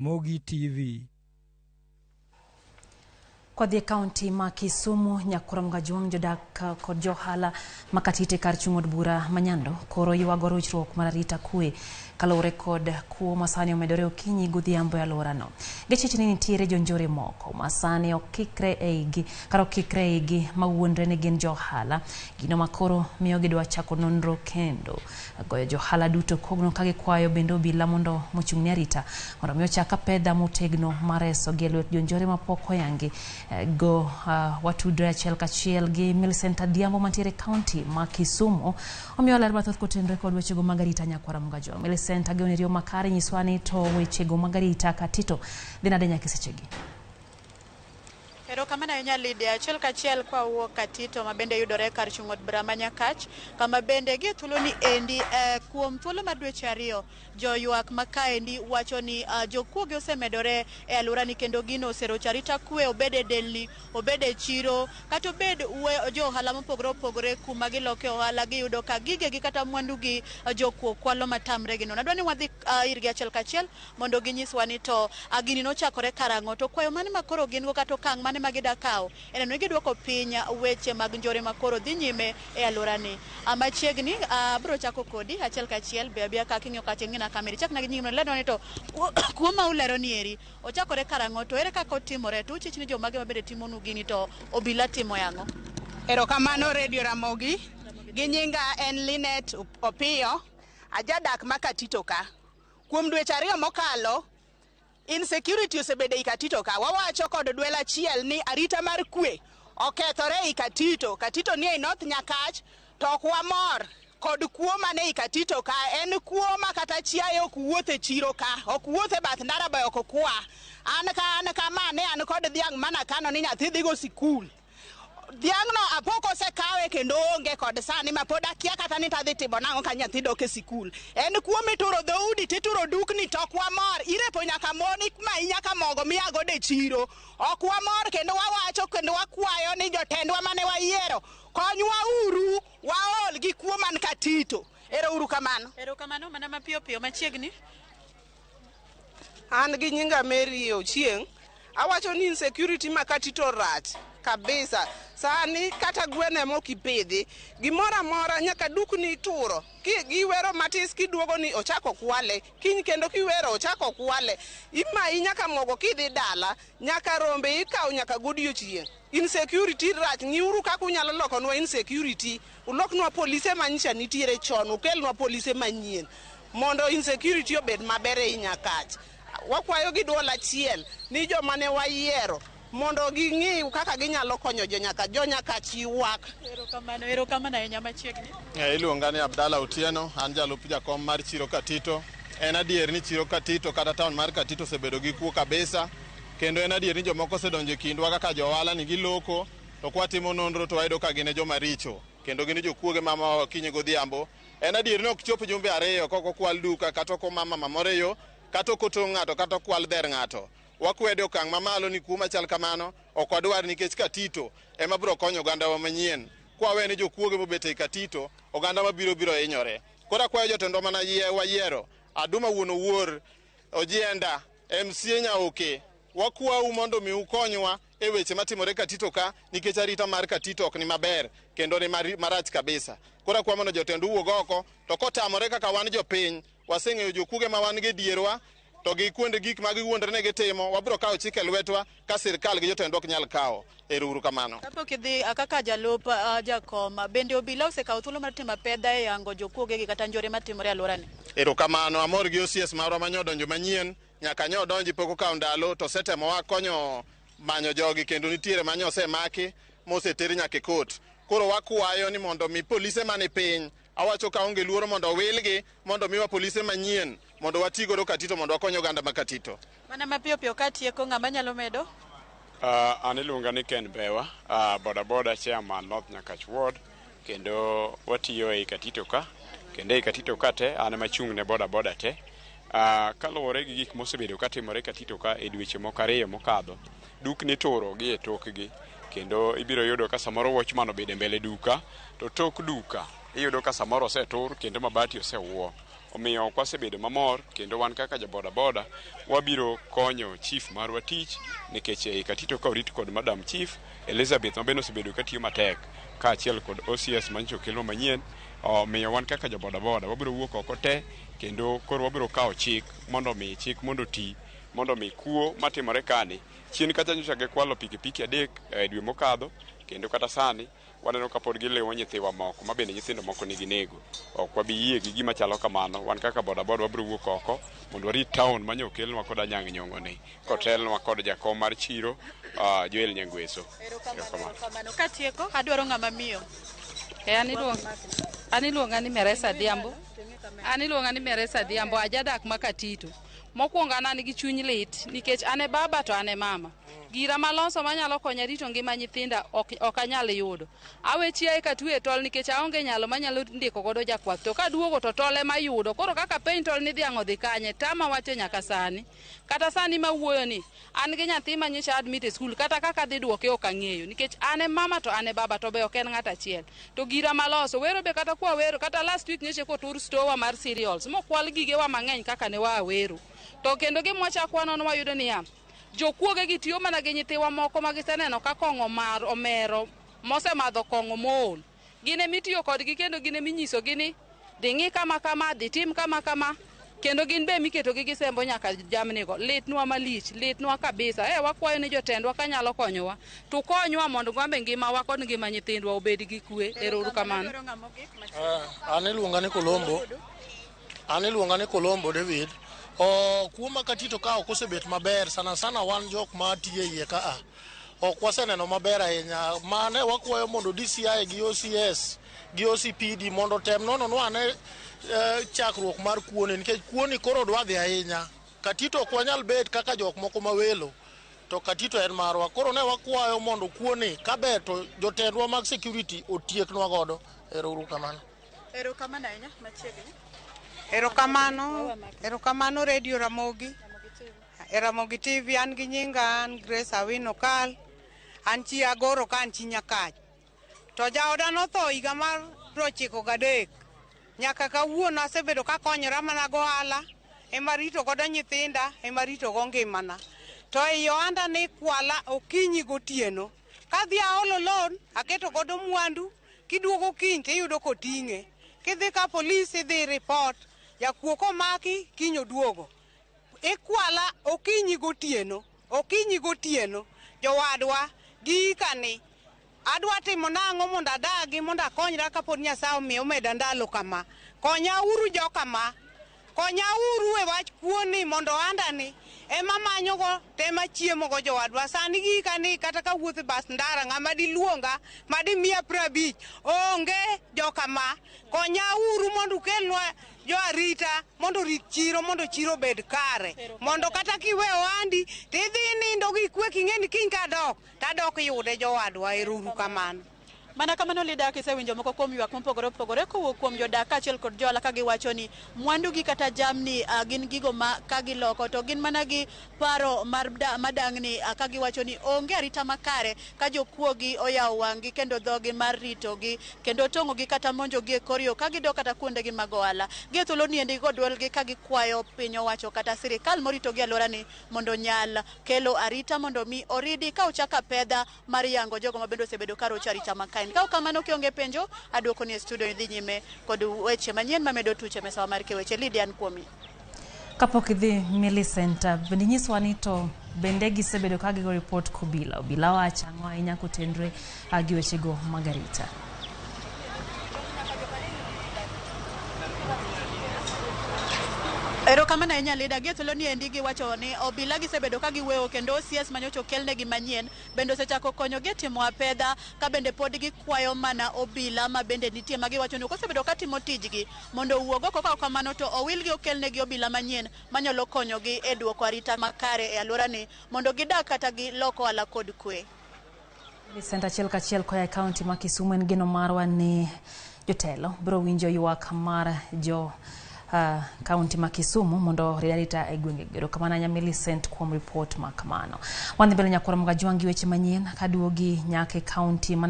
Mogi TV. Kwadhi e kaunti ma Kisumu, Nyakurom Gajuang' jodak kod johala ma Katite kar chung' od bura ma Nyando koro ywago ruchruok mar arita kwe kaluwore kod kuo ma sani omedore okinyi godhiambo e alworano. Gichich ni nitiere jonjore moko ma sani okikre eigi kata okikre eigi ma wuondre ni gin johala, gino ma koro miyo gidwa chako nonro kendo goyo johala duto kogno ka gikwayo bende obila mondo mochung' ne arita mondo mi ochak apedha motegno mar resogi e lwet jonjore mapok oyangi go. Watudre achiel kachiel gi Millicent Adhiambo mantiere e kaunti ma Kisumu omiyo ler mathoth kotenore kod wechego mag arita nyakwara Mugajwa. Millicent ageno riyo makare nyiswa ni to wechego mag arita Katito dhi nade nyaka e sechegi. Erokamano ahinya Lydia. Achiel kachiel kwa wuok Katito ma bende yudore kar chung' od bura ma Nyakach, kama bende gie thuolo ni endi kuom thuolo mar dweche 2 joywak ma kaendi wacho ni jokuoge osemedore e alworani kendo gino oserocho arita kwe, obed e delni, obed e chiro, kata obed jo ohala mopogore opogore kuma giloke ohala giyudo ka gigegi kata mwandugi jokuo kwalo matamre gi nono. Adwa ni wadhi irgi achiel kachiel mondo ginyiswa ni to gini nochakore karang'o, to kwayo mane ma koro gin go kata okang' mane ma gida kawo e neno ni gidwoko piny weche mag njore ma koro dhi nyime e alworani. Machiegni abiro chako kodi achiel kachiel be abiya ka king'iyo kacha ing'ina kamera ichakna gi nyingi mondo ilerna ni to kuo ma ulero ni eri ochakore karang'o to ere kaka otimore to uchich ni jomage ma bende timonu gini to obila timo yang'o. Erokamano Radio Ramogi. Gi nyinga en Linet Opiyo, ajadak ma Katito ka. Kuom dweche 2 mokalo, insecurity osebedo ei Katito ka. Wawacho kod dwel achiel ni arita mar kwe okethore ei Katito. Katito ni ei North Nyakach, to ok wamor kod kuo mane ei Katito ka. En kuo ma kata chiaye ok wuoth e chiro ka, ok wuoth e bath ndara be ok kwa. An ka an kama ne an kod dhiang' manakano ni nyathi dhigo sikul. Dhiang'no apok osekawe kendo onge kod sani ma pod akia kata ni tadhi timo nang'o ka nyathi dok e sikul. En kuo mituro dhoudi tituro dukni to ok wamor. Irepo nyaka mon imayi nyaka mogo miya godo e chiro. Ok wamor kendo wawacho kendo wakwayo ni jotendwa mane wayiero konywa uru waol gi kuo man Katito. Ero uru kamano. Erokamano mana mapiyo piyo machiegni. An gi nyinga Mary Ochieng'. Awacho ni insecurity ma Katito rach kabisa. Sani kata gweno ema ok ipidhi. Gimoro amora nyaka dukni ituro. Giwero matis kiduogo ni ochako kwale. Kiny kendo kiwero ochako kwale. Imayi nyaka mogo kidhi dala. Nyaka rombe ikawo nyaka godiochieng'. Insecurity rach. Ng'iuru kaka unyalo lokonwa insecurity. Uloknwa polise manyicha nitiere chon. Ukelnwa polise manyien. Mondo insecurity obed maber ei Nyakach. Wakwayo gi duol achiel ni joma ne wayiero mondo ging'i kaka ginyalo konyo jo Nyakach. Jo Nyakach ywak. Erokamano, erokamano ahinya machiegni. Iluonga ni Abdalla Otieno, an jalup jakom mar chiro Katito. En adier ni chiro Katito kata town mar Katito osebedo gi kuo kabisa, kendo en adier ni jomoko osedonjo e kindwa kaka jo ohala ni giloko, to kwatimo nonro to wayudo ka gin e joma richo, kendo gin e jokuoge mamawa okinyi godhiambo. En adier ni ok chop jumbe 2 kok okwal duka, kata ok oma mama moro e yo, kata ok otong' ng'ato, kata okwal dher ng'ato. Wakwede okang' mamalo ni kuo machal kamano ok wadwar nikech Katito ema biro konyo ogandawa manyien. Kwawe ni jokuoge mobet ei Katito, oganda mabiro biro hinyore. Koro akwayo jotendwa mana wayiero, Aduma wuon Owuor, Ojienda, MCA Nyaoke, wakwau mondo mi ukonywa e weche matimore Katito ka, nikech arita mar Katito ok ni maber kendo ni marach kabisa. Koro akwayo mondo jotend owuog oko, to kotamore kaka wan jopiny, waseng'eyo jokuoge ma wan go e dierwa, to gi kuonde gik ma giwuondre ni gitimo, wabiro kawo chik e lwetwa ka sirkal gi jotendwa ok nyal kawo. Ero uru kamano. Kapok idhi kaka jalup jakom, bende obila osekawo thuolo mar timo apedha e yango jokuoge gi kata njore matimore e alworani? Erokamano, amor gi OCS marwa manyo odonjo manyien, nyaka nyo odonji pok okawo ndalo, to osetemowa konyo manyo jogi kendo nitiere manyo osemaki moseter nyaka e kot. Koro wakwayo ni mondo mi polise mani piny, awacho ka onge luoro mondo owilgi, mondo miwa polise manyien mondo wati godo Katito mondo wakony oganda ma Katito. Mana mapiyo piyo katieko, ng'ama nyalo medo? An iluonga ni Ken Bewa, boda boda chairman North Nyakach Ward, kendo watiyo ei Katito ka, kendo ei Katito ka te an ema achung' ne boda boda te. Kaluwore gi gik mosebedo katimore Katito ka e dweche moko 2 mokadho, dukni ituro gi e tokgi, kendo ibiro yudo ka samoro watchman obedo e mbele duka, to tok duka iyudo ka samoro osetur kendo mabati osewuo. Omiyo ok wasebedo mamor, kendo wan kaka jo boda boda wabiro konyo chief marwa tich, nikech ei Katito ka orit kod Madam Chief Elizabeth ma bende osebedo katiyo matek kaachiel kod OCS manyocha okelwa manyien. Omiyo wan kaka jo boda boda wabiro wuok oko te, kendo koro wabiro kawo chik mondo mi chik mondo oti, mondo mi kuo matimore kani chien kacha nyocha gikwalo pikipiki 3 e dwe mokadho, kendo kata sani waneno ka pod giliwo nyithiwa moko ma bende nyithindo moko nigi nego. Ok wabi yie gi gima chalo kamano. Wan kaka boda boda wabiro wuok oko mondo warit town manyo okelnwa kod Anyang' Nyong'o ni kotelnwa kod jakom mar chiro Joel Nyangweso. Erokamano. Katieko adwaro ng'ama miyo. An iluonga ni Meresa Adhiambo. An iluonga ni Meresa Adhiambo, ajadak ma Katito. Mokwongo an an gi chuny lit nikech an e baba to an e mama. Gira maloso manyalo konya rito ngima nyithinda ok anyal yudo. Awe chiaye katwe tol nikech aonge nyalo manyalo ndiko godo jakwath. To kaduogo to tol ema yudo. Koro kaka peny tol ni dhiang' odhi kanye, tama wacho nyaka sani. Kata sani mawuoyo ni an gi nyathi ma nyocha admit e skul, kata kaka adhi duoke ok ang'eyo nikech an e mama to an e baba to be ok en ng'at achiel. To gira maloso wero be kata kwa wero, kata last week nyocha kotur store mar cereals mokwal gigewa mang'eny kaka ne waa wero. To kendo gima wachako wanono wayudo niya, jokuoge gi tiyo mana gi nyithiwa moko ma giseneno ka kong'o mar omero mosemadho kong'o mool. Gin emitiyo kodgi kendo gin eminyisogi ni dhi ng'i kama kama, dhi tim kama kama, kendo gin be emiketogi gisembo nyaka jamnigo. Litnwa malich, litnwa kabisa. Wakwayo ni jotendwa kanyalo konyowa, to konywa mondo gwambe ngimawa kod ngima nyithindwa obed gi kwe. Ero kamano. An iluonga ni Colombo. An iluonga ni Colombo David. Kuo ma Katito ka ok osebet maber, sana sana wan jok ma tiyo e iye ka a. Ok waseneno maber ahinya. Mane wakwayo mondo DCI gi OCS gi OCPD mondo otem nono ane chakruok mar kuoni, nikech kuoni koro dwa dhi ahinya. Katito ok wanyal bet kaka jok moko mawelo, to Katito en marwa. Koro ne wakwayo mondo kuoni kaber to jotendwa mag security otieknwa godo. Ero uru kamano. Erokamano ahinya, machiegni. Erokamano, erokamano Radio Ramogi. Ramogi TV, an gi nyinga an Grace Awino Kal. An chi Agoro ka an chi Nyakach. To jaoda notho higa mar 93. Nyaka kawuono asebedo kakonyora mana gohala, ema rito godo nyithinda, ema rito go ngimana. To ei ohanda ni kwala okinyi gotieno. Kadhi aolo loan, aketo godo mwandu, kiduogo kiny tiyudo koting'e. Kidhi ka polis idhi report, jakuo komaki kiny oduogo. Ikwala okinyi gotieno, okinyi gotieno. Jowadwa giikani. Adwa timo nang'o mondo adagi, mondo akonyra kapod Nyasaye omiyo omeda ndalo kama. Konya uru jokama. Konya uru e wach kuoni mondo ohandani ema manyogo to ema chiemogo jowadwa. Sani giikani kata kawuotho e bas ndara ng'ama diluonga madimiya 50 onge jokama. Konya uru mondo ukelnwa jo arita mondo orit chiro, mondo chiro obed kare. Mondo kata kiwe ohandi tidhi nindo gi kwe king'e ni kiny kadok tadok yude jowadwa. Ero uru kamano. Mana kamano Lida, kisewinjo moko kuom ywak mopogore opogore kowuok kuom jodak kaachiel kod johala ka giwacho ni mwandugi kata jamni gin gigo ma ka giloko to gin mana gi paro mar madang'ni ka giwacho ni onge arita makare ka jokuogi oyawo wang'gi kendo dhogi mar ritogi kendo tong'ogi kata monjogi e kor yo ka gidok kata kuondegi mag ohala. Gi e thuolo ni endi go duolgi ka gikwayo piny owacho kata sirikal moritogi alworani mondo onyal kelo arita mondo mi oridi ka ochak apedha mar yango jogo ma bende osebedo ka rocho arita makare. Ka ok kamano kionge penjo, aduoko ni e studio idhi nyime kod weche manyien mamedo tuche mesawa mar keweche. Lydia, an kuomi. Kapok idhi Millicent, bende nyiswa ni to bende gisebedo ka gigo report kobila. Obila wacho ang'o ahinya kotenre gi wechego mag arita? Erokamano ahinya Lida. Gi e thuolo ni endi giwacho ni obila gisebedo ka giweyo kendo OCS manyocha okelnegi manyien bende osechako konyogi e timo apedha ka bende pod gikwayo mana obila ma bende nitie ma giwacho ni ok osebedo ka timo tijgi mondo owuog oko, ka ok kamano to owilgi okelnegi obila manyien manyalo konyogi e duoko arita makare e alworani mondo gidag kata gilok ohala kod kwe. Millicent, achiel kachiel koa e kaunti ma Kisumu en geno marwa ni jotelo biro winjo ywak mar jo kaunti ma Kisumu mondo orid arita e gwenge. Erokamano ahinya Millicent kuom report ma kamano. Wadhi mbele nyakwar Mgajwang' gi weche manyien kaduogi nyaka e kaunti ma